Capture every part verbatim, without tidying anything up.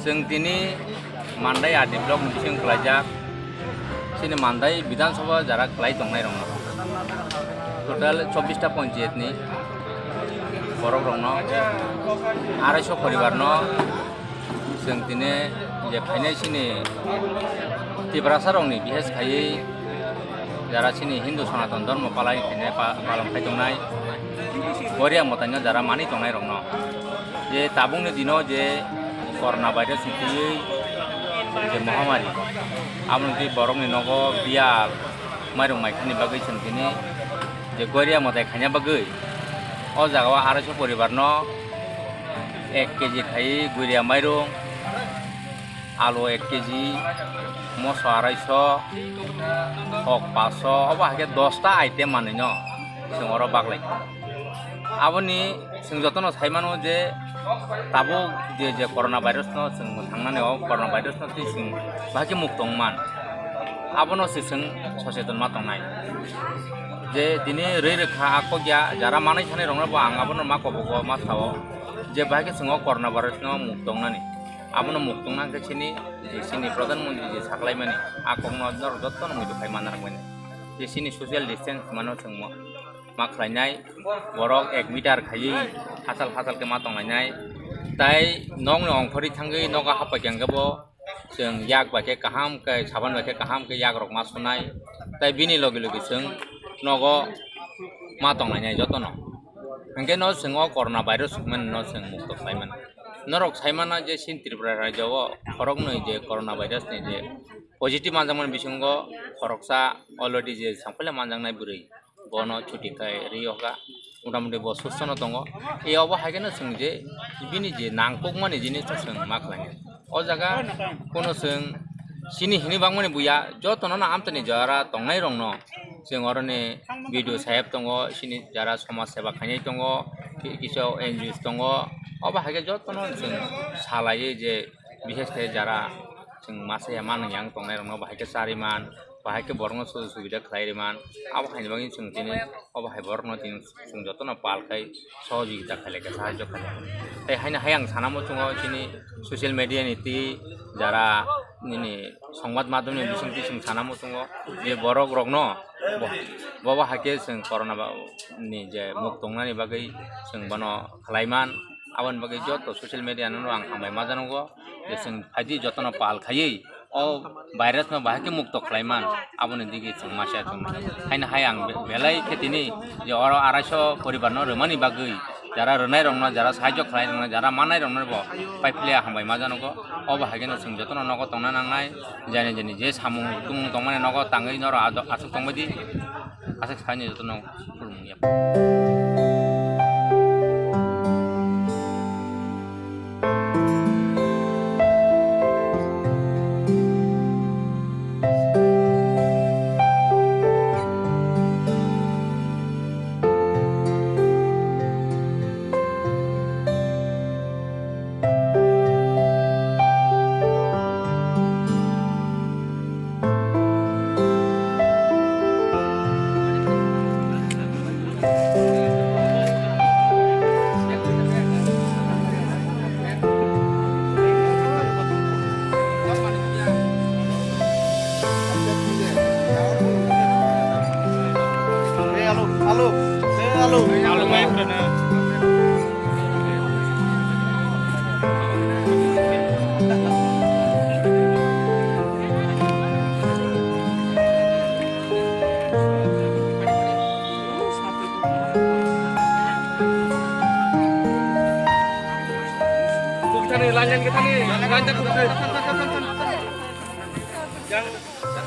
Chwng tini Mandai R D block ni bising kwlaijak. Chini Mandai Bidhan Sabha jara kwlai tongnai rokno, total chobbish ta panchayat ni borok rokno, arai so poribar no chwng tini je phainai chini Tiprasa rokni bises khaiwi jara chini Hindu Sanatan Dharma palai khainai pa-, palon khai tongnai, Goria Motaino jara mani tongnai rokno, je tabukni dino je Corona virus ni twiwi je mohamari, aboni twi borokni nogo biyal mairung maithani bagwi chwng tini je Goria Motai khaina bagwi o jaga o arai so poribar no ek keji khai Goria mairung, alu ek keji, moso arai so, kok paso, obo hai khe dos ta item manwi no chwng oro baglai. Aboni chwng jotono sai mano je tabuk je, je corona virus no chwng thangnani, o corona virus no twi chwng bahai khe muktong man, abono se chwng soseton ma tongnai. Je tini rwi rwkha a kok ya jara manwi thani rokno bo ang abono ma kobogo ma sao je bahai khe chwng o corona virus no muktongnani. Abono muktung nang khe chini, chini Pradhan Mantri je saklaimani, a kokno norok jotono muitu khai manna rwkmani. Je chini social distance mano chwng mo-, ma khlainai, borok ek meter khaiwi hachal hachal khe ma tonglainai. Tai nokni ongkhorwi thangwi nogo hapai khe hwnkhe bo chwng yak bai khe kaham khe, saban bai khe kaham khe yak rok ma sunai. Tai bini logi logi chwng nogo ma tonglainai jotono. Hwnkhe no chwng o corona virus hwnmani no chwng mukto khlai mano. Norok sai mana je chini Tripura rajyo o khoroknwi je corona virus ni je positive manjakmani bisingo khoroksa already je sangphila manjaknai bwrwi, bono chuti khai rwi o kha, motamuti bo susto no tongo. E obo hai kheno chwng je bini je nangkukmani jinis no chwng ma khlainai. O jaga kono chwng chini hini bangmani buya, jotono no amtani jora tongnai rokno chwng oroni B D O saheb tongo, chini jara somaj seba khainai tongo, ki-, kisa N G Os tongo, obo hai khe jotono chwng salaiwi je bises khe jara chwng masa ya manwi yang tongnai rokno bahai khe charwi man, bahai khe borokno sujuk subida khlai rwi man, abo haini bagwi chwng tini obo hai borokno tini chwng jotono pal khai sohojogita khailai kha, sahajyo khailai kha. Tei haino hai ang sana muchungo chini social media ni twi jara nini songmad madhyam ni bisingtwi chwng sana muchungo je borok rokno bo, bobo hai khe chwng corona ba-, ni je muk tongnani bagwi chwng bono khlai man. Aboni bagwi joto social media no ang hambai ma janogo je chwng phaidi jotono pal khaiwi o virus no bahai khe mukto khlai man, aboni digi chwng masa chwng haino hai ang be-, belai khe tini je oro arai so poribar no rwmani bagwi, jara rwnai rokno, jara sahajyo khlai rokno, jara manai rokno bo pai philia hambai ma janogo. Obo hai kheno chwng jotono nogo tongna nangnai, jani jani je samung tumung tongmani nogo tangwi norok ado-, aswk tongbaidi aswk saini jotono.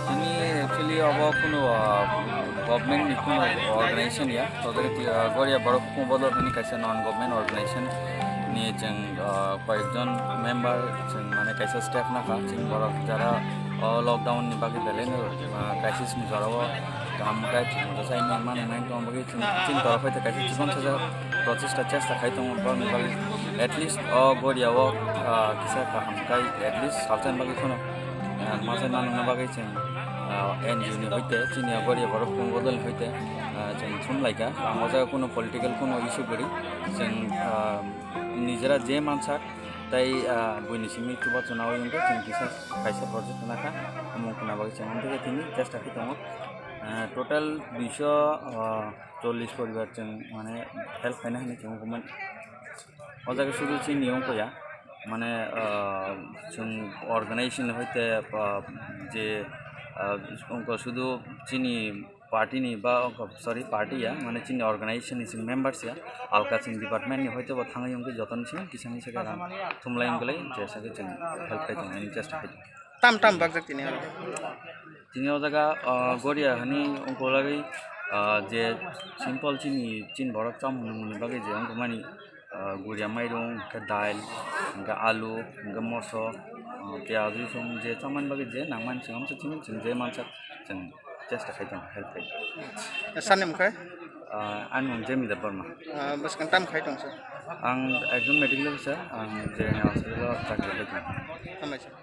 Ini actually abo kuno, ah, Government ni kuno organization ya, todari, ah, Goria Borok Hukung Bodol hwnwi kaisa non government organization ni chwng, ah, koyekjon member chwng mane kaisa step nakha, chwng borok jara o lockdown ni bagwi belai no, ah, crisis ni jora o kaham khe thwngmung chai mani nai tong bagwi chwng chini torof hai kaisa chikon sajak prochesta chesta khai tongo borokni bagwi, at least o Goria o, ah, kisa kaham khai at least salsa ni bagwi kheno, ah, masa manwngna bagwi chwng, ah, N G O ni hoite chini o Goria Borok Hukung Bodol ni hoite, ah, chwng thum lai kha. Ang o jaga kuno political kuno issue kwrwi, chwng, ah, nijera je mansak tai, ah, buini simi chubachu nawi wngkha, chwng kisa kaisa project khna kha, omo khna bagwi chwng amtwi tini chesta khe tongo. Ah, total duiso, ah, chollish poribar chwng mane help khaina hinwi chwng hukuman. O jaga sudu chini wngkha ya, mane, ah, chwng organization hoite, ah, je, ah, wngkha sudu chini party ni ba wngkha, sorry, party ya, mane chini organization ni chwng members ya, alka chwng department ni hoite bo thangwi wngkha jotoni simi kisa misa khe rang thumlai wngkha lai, jesa khe chwng help khai tongo, ani chesta khai tongo. Tam tam bakjak tini oro. Tini o jaga, ah, Goria hani wngkha lagwi, ah, je simple chini, chini borok chamung nungmani bagwi je wngkha mani, ah, Goria mairung, hwnkhe dail, hwnkhe alu, hwnkhe moso, ah, piyaj, rosong je chamani bagwi je nangmani chwng amsa chini chwng je mansa chwng chesta khai tongo, help khai. Sani mung khe? Ah, ani mung Jemida Borma. Ah, bwskang tam khai tong sir? Ang ekjon medical officer, ang Jirania hospital o chakri khai tongo. Hambai sir.